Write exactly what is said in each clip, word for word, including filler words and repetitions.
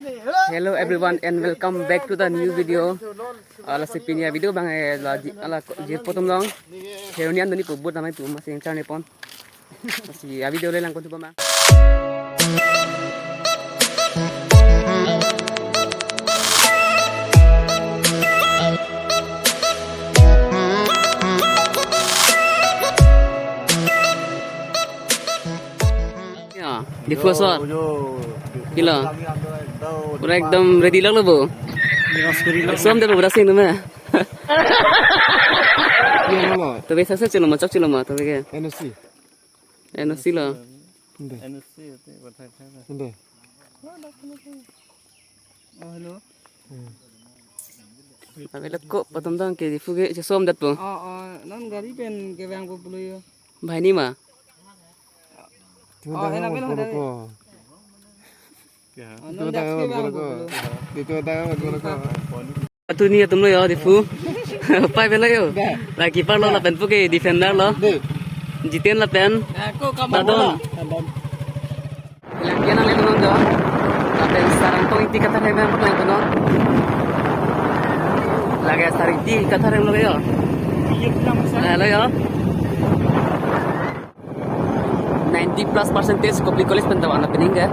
Hello everyone and welcome back to the new video. Ala si pini a-video abang, eh, la ji-, ala ko-, jirpo atum along. Kheroni an doni pu, boat namai pu, masi ingchar nepon. Masi a-video le langpon thupo ma. Ya, Diphu asor. Yo, yo. Pilo? Pura ekdom ready lok lo bo. Somdet bo, pura sing neme. Yo, lo. Tobe sasa chelo ma, chok chelo ma, tobe ke. N O C. N O C lo. Inde. N O C itu, bathai thai. Inde. Oh, hello. Hmm. Abelak ko, patum dang ke Diphu ke, chesomdet po. Oh, oh, non gari pen kevang po pulo yo. Banghini ma? Tina Oh, dang enak amar belang polo ada. Ko. Oh, Tina non dang das amar kevang polo po ko. Pulo. Tina dang amar polo ko. Atuni atum lo yo, Diphu. Pai bela yo. Dah. Lagi parlo lapen puke defender lo. Deh. Jiten lapen. Ako kamar Tadon. Bola. Tadon. Lagi nang le non do. Lapen sarang tong iti kathar hem paklang kono. Lagi sarang iti kathar hem lo yo. Iya, bilang besar. Eh, lo yo. Ninety plus percentage Kopili College pen ta vang pining ke.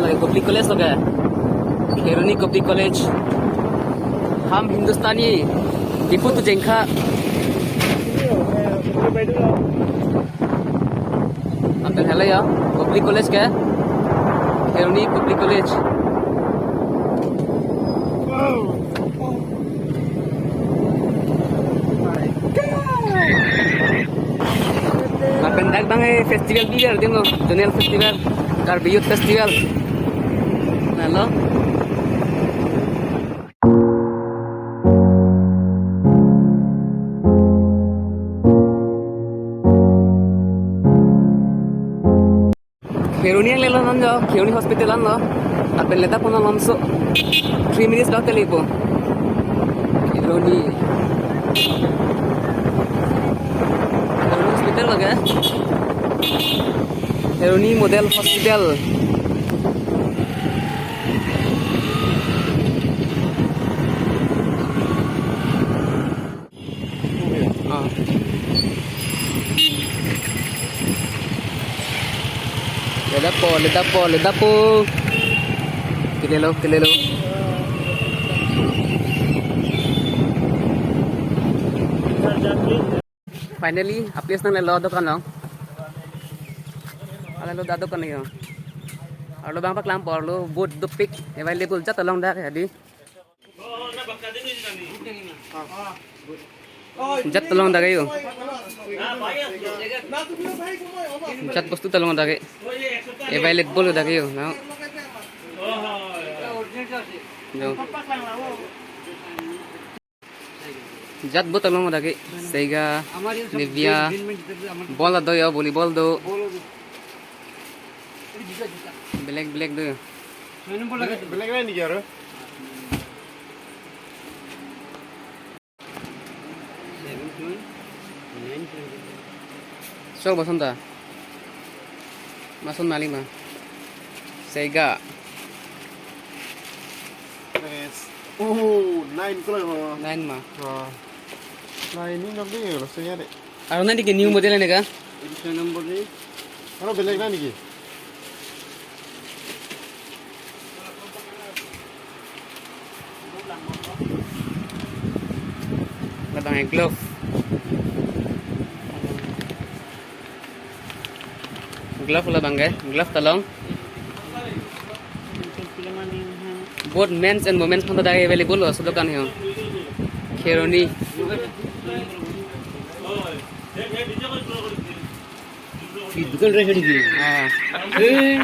Lagi Kopili College lo ke. Kheroni Kopili College. Ham Hindustani. Diphu tu jengkha. Lapen helo ya, Kopili College ke. Kheroni Kopili College. Lapen dak abang, eh, festival bi ber ding lo, zonal festival, Karbi Youth Festival. Nalo. Kheroni angle lo non jo, Kheroni hospital an lo. Lapen le dak pon alonso. Three minutes bak tele po. Kheroni. Kheroni hospital lo ke. Kheroni Model Hospital. Ah. Le dak po, le dak po, le dak po. Kele lo, kele lo. Finally, a-place nang le lo dokan along. Ala lo dak dokan yo. Arlo abang paklang po, arlo boat dopik available jat along dak hadi. Jat ta along dak yo. Jat bostu ta along dak ke. Available dak yo. Now. Jo. Jat boat ta along dak ke, Sega, Nivea, ball do yo, volleyball do. Black, black do yo. Black, black niki aro? Sok boson ta. Mason mali ma. Sega. Yes. Oh, nine ko lang ho. Nine ma. Oh. Nine ni nok ding lo, saya deh. Aro nai dike new model ne ka? Edition number ni. Aro beleg nai dike. Labang glove. Glove labang ke, glove ta along. Both men's and women's phan ta dak available lo, laso dokan he. Kheroni. Dukan rasa dike. Ah. Eh.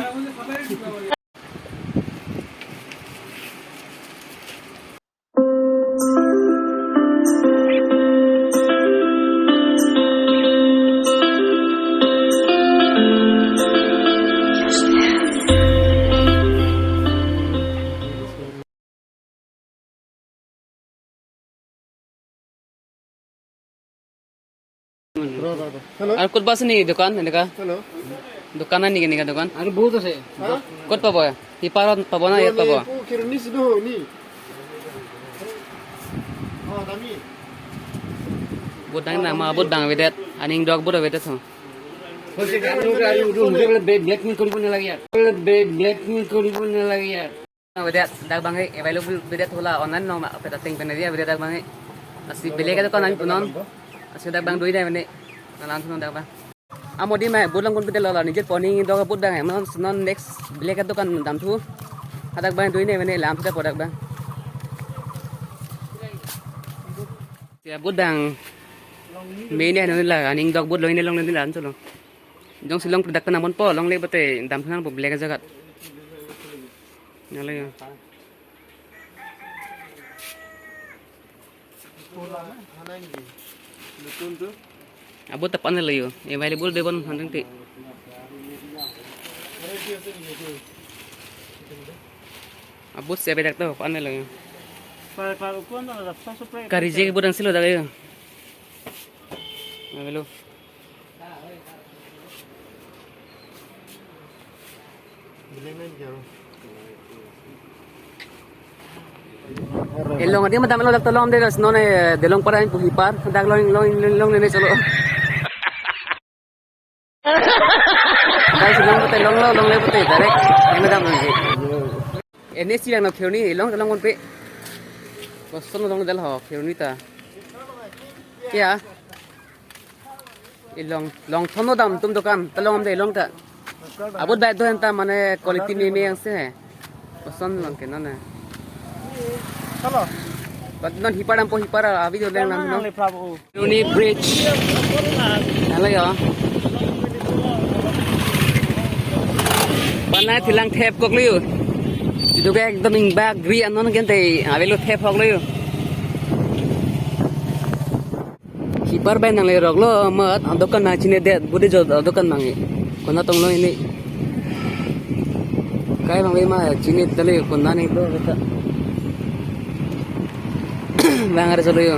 Hello. আৰু ক'ত বা আছে নেকি দোকান এনেকা? Hello. দোকান নাই নেকি এনেকা দোকান? আৰু বহুত আছে। হা? ক'ত পাব? সিপাৰত পাব না ইয়াত পাব? এইটো কিৰণী চিধা হয় নি? অ, দামী। বহুত ডাঙৰ না, আমাৰ বহুত ডাঙৰ বেদেত। আনিং দক বহুত বেদেত থ। Blackmail কৰিব নালাগে ইয়াত। Blackmail কৰিব নালাগে ইয়াত। Bedet dak bang ke available bedet hola online no ma peta ting pen dia bedet dak bang ke. Lasi belek adokan nangpunon. Lasi dak bang dui ne mene. Nalang thunon dak bang. Amodi mai but long kun pete lola nije poni dok but dang non non next belek adokan damthu. Hadak bang dui ne mene lam pete podak bang. Ya but dang. Mene non la aning dok but long ne long ne lan cholo. Jongsi long dak pen nangponpo longle pete damthu nangpo belek ajagat. Nale ya. Abot ta pan le yo. Available de bon hanjang ti. Abot se bedak to pan le yo. Kari je ke bodang silo dak yo. Avelo. Elong adi madam elong dak tolong de das none delong para pu hipar dak long long long long ne solo. Guys, long pete long lo long le pete direct. Ini madam lagi. Ini sih yang nak ni elong elong kon pe. Boston long del ho ni ta. Ya. Elong, long thono damtum dokan, ta long de elong ta. Abot bai do henta mane quality me me yang se. Koson long ke non. Chalo. But non hipar dampo hipar abi do leng nang non. Kheroni Bridge. Halo ya. Panai thilang thep kok liu. Itu ke ekdom ingbak gri anon gente avelo thep kok liu. Hipar bai nang le rok lo mat adokan nang chine det budi jo adokan nang e. Kona tong lo ini. Kai bang le ma chine tale kona ni do beta. Bang are solo yo.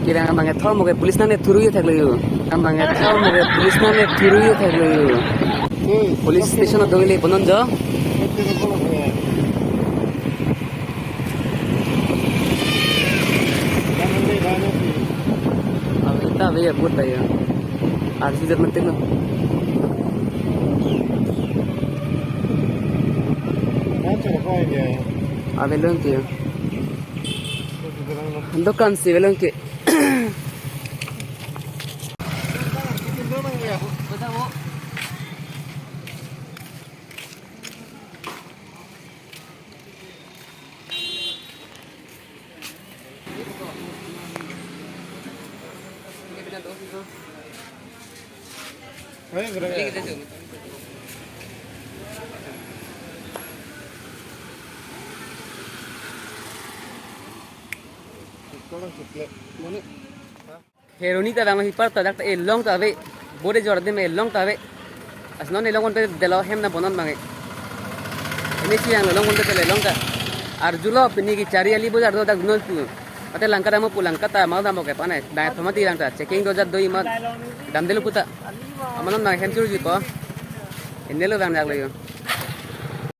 Kira bang e thom ke police nang ne thuru yo thak lo yo. Bang e thom ke police nang ne thuru yo thak lo yo. Police station adong le ponon jo. Ave ta ave ya, but ya. Arsi jat mati lo. Ave long ke. Dokan si ave long ke. Kheroni ta dang hipar ta dak ta elong ta ave. Bode jor dem elong ta ave. Asnon elong konte delo hem nangponon bang e. Ini si yang elong konte delo elong ta. Arjulo pini ke Chariali bojar do dak non pu. Ate Langka damo pu Langka ta mal damo ke panai. Dai thomati lang ta checking do jat do imat. Dam delo puta. Amanon bang hem churu jipo. Enelo bang dak lo yo.